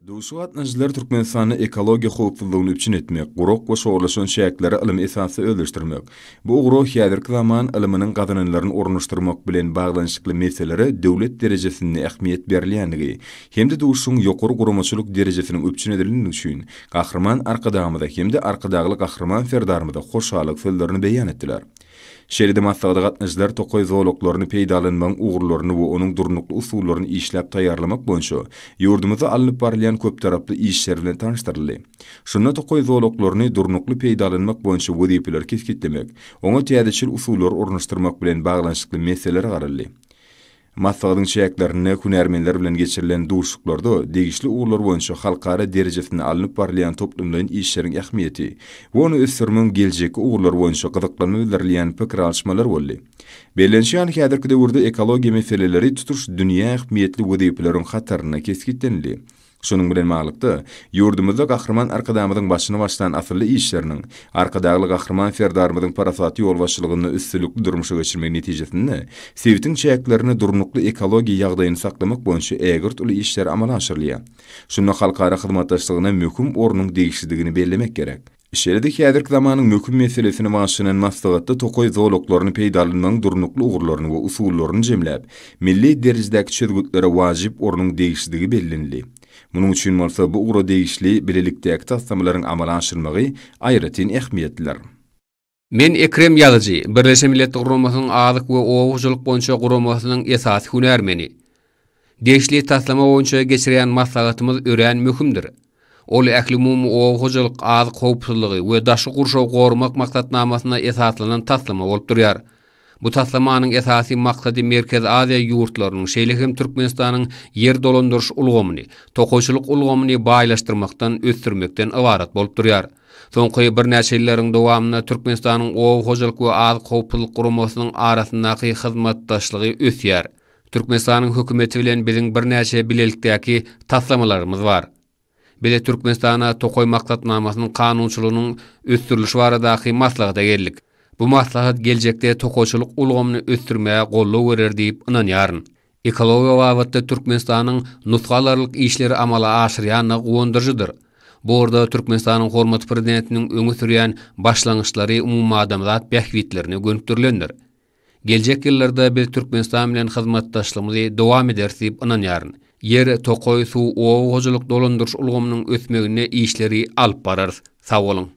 Duşuşyga gatnaşyjylar Türkmenistanda ekologiýa howpsuzlygyny üpjün etmek, gurak we şorlaşan çäkleri ylmy esasda özleşdirmek, bu ugra häzirki zaman ylmynyň gazananlaryny ornaşdyrmak bilen baglanyşykly meselelere döwlet derejesinde ähmiýet berilýändigi hem-de duşuşygyň ýokary guramaçylyk derejesiniň üpjün edilendigi üçin Gahryman Arkadagymyza hem-de Arkadagly Gahryman Serdarymyza hoşallyk sözlerini beýan etdiler. Şeýle-de maslahata gatnaşyjylar tokaý zolaklaryny peýdalanmagyň ugurlaryny we onuň durnukly usullaryny işläp taýýarlamak boýunça ýurdumyzda alnyp barylýan köptaraply işler bilen tanyşdyryldy. Şunda tokaý zolaklaryny durnukly peýdalanmak boýunça wezipeleri kesgitlemek, oňa täzeçil usullary ornaşdyrmak bilen baglanyşykly meselelere garaldy. Maslahatyň çäklerinde hünärmenler bilen geçirilen duşuşyklarda degişli ugurlar boýunça halkara derejesinde alnyp barylýan toplumlaýyn işleriň ähmiýeti we ony ösdürmegiň geljekki ugurlary boýunça gyzyklanma bildirilýän pikir alyşmalar boldy. Bellenişi ýaly, häzirki döwürde ekologiýa meseleleri tutuş dünýä ähmiýetli wezipeleriň hatarynda kesgitlenildi. Şunuň bilen baglylykda, ýurdumyzda Gahryman Arkadagymyzyň başyny başlan asylly işleriniň, Arkadagly Gahryman Serdarymyzyň parasatly ýolbaşçylygynda üstünlikli durmuşa geçirmegi netijesinde, sebitiň çäklerinde durnukly ekologiýa ýagdaýyny saklamak boýunça ägirt uly işler amala aşyrylýar. Şunda halkara hyzmatdaşlygyna möhüm ornuň degişlidigini bellemek gerek. Şeýle-de häzirki zamanyň möhüm meselesine bagyşlanan maslahatda tokaý zolaklaryny peýdalanmagyň durnukly ugurlaryny we usullaryny jemläp, milli derejedäki çözgütlere wajyp ornuň degişlidigi bellenildi. Munuň üçin bolsa bu ugra degişli bilelikdäki taslamalaryň amala aşyrylmagy aýratyn ähmiýetlidir. Men Ekrem Ýazyjy, Birleşen Milletler Guramasynyň Azyk we oba hojalyk boýunça guramasynyň esasy hünärmeni. Degişli taslama boýunça geçirýän maslahatymyz örän möhümdir. Ol ählumumy oba hojalyk, azyk howpsuzlygy we daşky gurşawy goramak maksatnamasyna esaslanan taslama bolup durýar. Bu taslamanyň esasy maksady Merkezi Aziýa ýurtlarynyň, şeýle hem Türkmenistanyň ýer dolandyryş ulgamyny, tokaýçylyk ulgamyny baýlaşdyrmakdan, ösdürmekden ybarat bolup durýar. Soňky birnäçe ýyllaryň dowamynda Türkmenistanyň Oba hojalyk we azyk howpsuzlyk guramasynyň arasyndaky hyzmatdaşlygy ösýär. Türkmenistanyň Hökümeti bilen biziň birnäçe bilelikdäki taslamalarymyz bar. Biz Türkmenistana tokaý maksatnamasynyň kanunçylygynyň ösdürilişi baradaky maslahata geldik. Bu maslahat geljekde tokaýçylyk ulgamyny ösdürmäge goldaw berer diýip ynanýaryn. Ekologiýa babatda Türkmenistanyň nusga alarlyk işleri amala aşyrýandygy guwandyryjydyr. Bu ugurda Türkmenistanyň hormatly Prezidentiniň öňe sürýän başlangyçlary umumadamzat bähbitlerine gönükdirilendir. Geljek ýyllarda biz Türkmenistan bilen hyzmatdaşlygymyzy dowam ederis diýip ynanýaryn. Ýer, tokaý, suw, oba hojalyk dolandyryş ulgamynyň ösmeginde işleri alyp bararys. Sag boluň!